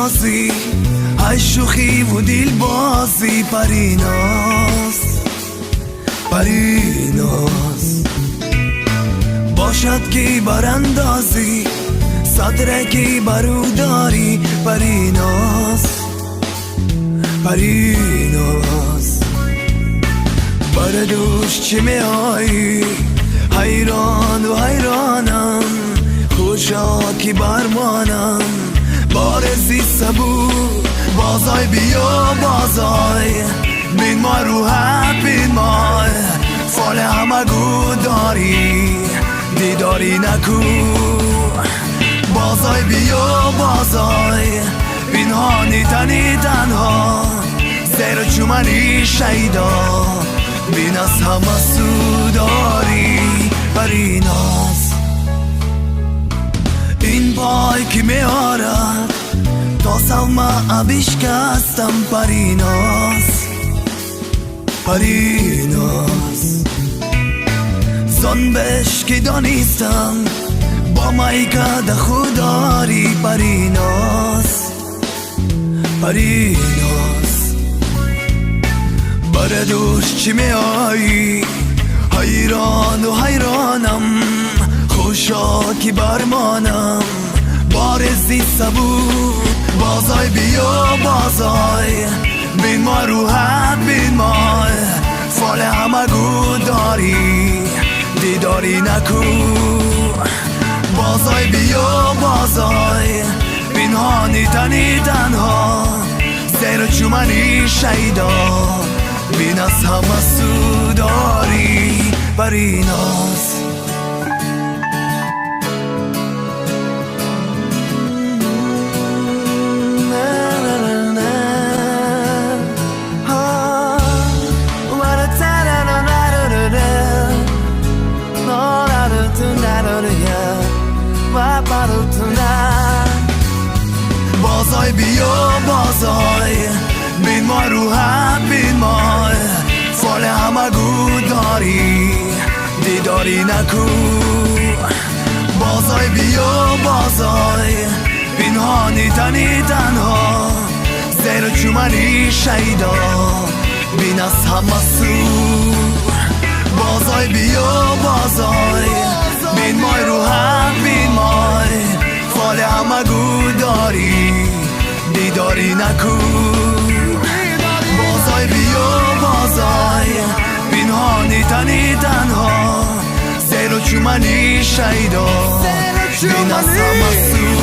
نازی های شوخی و دل بازی پریناز پریناز باشد که براندازی صدره که برو داری پریناز پریناز بر دوش چی می آیی حیران و حیرانم خوشا که برمانم بارزی سبو بازای بیا بازای بین ما روحت بین ما فال همه گو داری دیداری نکو بازای بیا بازای پنهانی تنی تنها زیر چومنی شیدا بین از همه سوداری پریناز این پای که میارد تا سلمه بشکستم پریناز پریناز زان بش که دانستم با میکده خود داری پریناز پریناز بر دوش چی می آیی حیران و حیرانم خوشا که برمانم بارزی سبو بازای بیا بازای بین ما روحت بین ما فال همه گو داری دیداری نکو بازای بیا بازای پنهانی تنی تنها زیر چومنی شیدا بین از همه سوداری پریناز بازای بیا بازای بین ما روحت بین ما فال همه گو داری دیداری نکو بازای بیا بازای پنهانی تنی تنها زیر چومنی شیدا بین از همه سو بازای بیا بازای بین ما روحت بین ما فال همه گو داری دیداری نکو بازای بیا بازای پنهانی تنی تنها زیر چومنی شیدا بین از همه سو.